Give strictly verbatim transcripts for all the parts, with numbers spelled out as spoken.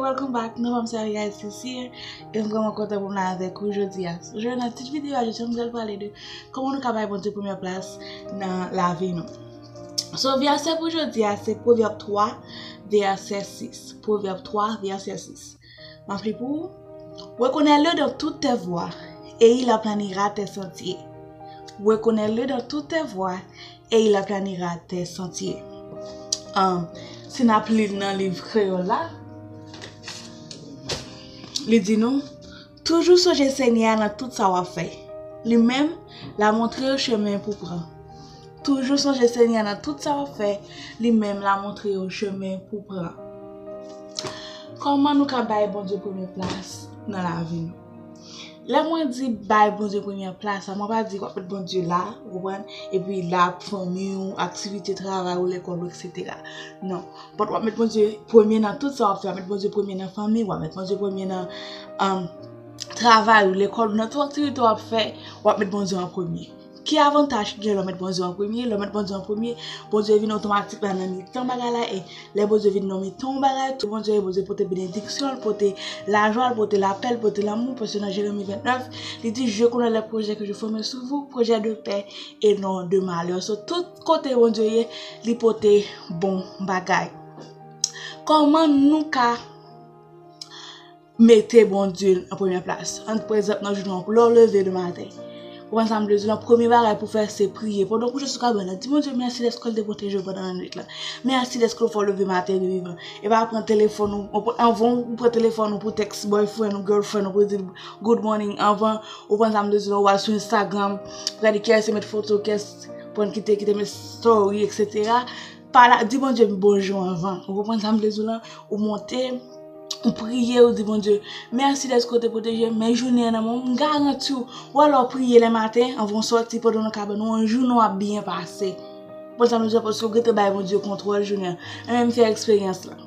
Welcome back, non, m se Abigail Sincere, e m vrèman kontan pou m la avèk ou jodi a. Jodi nan tit videyo a, jodi a m pral pale de kòman nou ka bay Bondye premyè plas nan lavi nou. So, vèsè pou jodi a, se Pwovèb twa, vèsè sis. Pwovèb twa, vèsè sis. M ap li pou ou. Reconnais-le dans toutes tes voies, et il aplanira tes sentiers. Reconnais-le dans toutes tes voies, et il aplanira tes sentiers. Um, si n ap li l nan liv kreyòl la, li di nou, toujou sonje Senyè a nan tout sa w ap fè. Li menm, l a montre w chemen pou pran. Toujou sonje Senyè a nan tout sa w ap fè. Li menm, l a montre w chemen pou pran. Kòman nou ka bay Bondye premye plas nan lavi nou? Lè mwen di bay Bondye premyè plas la, mwen pa di w ap met Bondye la, ou konprann? Epi la, fanmi w, aktivite travay ou, lekòl ou, etsetera. Non. But w ap met Bondye premye nan tout sa w ap fè. W ap met Bondye premye nan fanmi w, w ap met Bondye premye nan, um, travay ou, lekòl ou, nan tout aktivite w ap fè, w ap met Bondye an premye. Ki avantaj ki gen lè w met Bondye an premye? Lè w met Bondye an premye, Bondye vin otomatikman nan mitan bagay la, e lè Bondye vin nan mitan yon bagay, tout Bondye, Bondye pote benediksyon, l pote lajwa, l pote lapè, l pote lanmou, paske nan Jeremi vennèf, li di, je connais les projets que je forme sur vous, projets de paix et non de malheur. So, tout kote Bondye ye, li pote bon bagay. Kòman nou ka mete Bondye an premyè plas? An, pa egzanp, nan jounen an, lè w leve de maten, ou konn sa m vle di w, premye bagay pou w fè, se priye. Pandan w kouche sou kabann nan, di Bondye mèsi dèske l te pwoteje w pandan lannwit la. Mèsi dèske l fè w leve maten de vivan. E pa pran telefòn ou, ou pran, anvan ou pran telefòn ou pou tèks boyfriend ou girlfriend ou pou di l good morning, anvan ou pran sa m vle di w, ou al sou Instagram, gade kiyès te met foto, kiyès pran kite, ki te met story, etsetera. Pa la, di Bondye bonjou anvan. Ou konprann sa m vle di w lan? Ou monte, ou priye, ou di Bondye, mèsi dèske w te pwoteje m, men jounen an nan men w, m garanti w, ou alò priye lè maten, anvan w sòti, pandan w nan kabann ou, jounen w ap byen pase. Ou konprann sa m vle di w? Paske w gentan bay Bondye kontwòl jounen an. Mwen menm m fè eksperyans lan.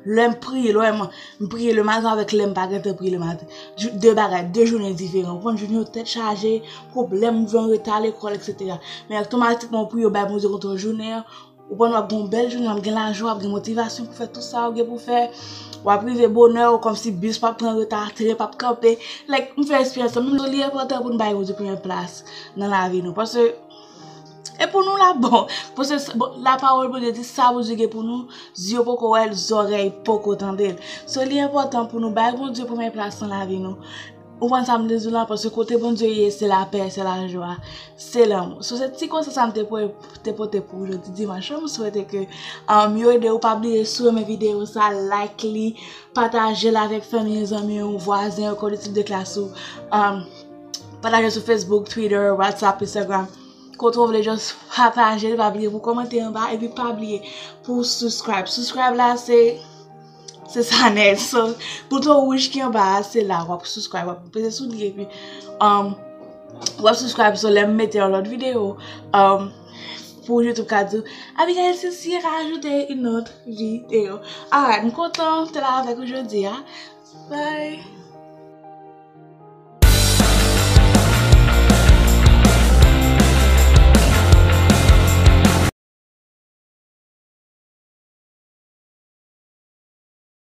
Lè m priye, lè m, m priye lematen avèk lè m pa gentan priye lematen. Jou, de bagay, de jounen diferan. Ou konprann, jounen yo tèt chaje, pwoblèm, ou vin an reta lekòl, etsetera. Men otomatikman, ou priye, ou bay Bondye kontwòl jounen an, ou konprann, w ap gen yon bèl jounen, w ap gen lajwa, w ap gen motivasyon pou fè tout sa w gen pou fè. W ap rive bonè, kòmsi bis p ap pran reta, tren p ap kanpe. Like, m fè eksperyans lan, menm jan li enpòtan pou n bay Bondye premyè plas nan lavi nou. Paske e pou nou la bon. Paske sa, bon, lapawòl Bondye di, sa Bondye gen pou nou, zye poko wè l, zòrèy poko tande l. So, li enpòtan pou nou bay Bondye premyè plas nan lavi nou. Ou konprann sa m vle di w lan? Paske kote Bondye ye, se lapè, se lajwa, se lanmou. So, se ti konsèy sa m te pou, te pote pou ou jodi dimanch lan. M swete ke, um, yo ede w. Pa bliye, si w renmen videyo sa, like li, pataje l avèk fanmi, zanmi w, vwazen w, kolektif de klas ou. Um, pataje sou Facebook, Twitter, WhatsApp, Instagram. Kote w vle, just pataje l, pa bliye pou kòmante anba, epi pa bliye pou subscribe. Subscribe la, se, se sa nèt. So, bouton wouj ki anba a, se la, w ap subscribe, w ap peze sou li, epi, um, w ap subscribe, so lè m mete yon lòt videyo, um, pou YouTube ka di w, Abigail Sincere a ajoute une autre vidéo. Alright, m kontan te la avèk ou jodi a. Bye!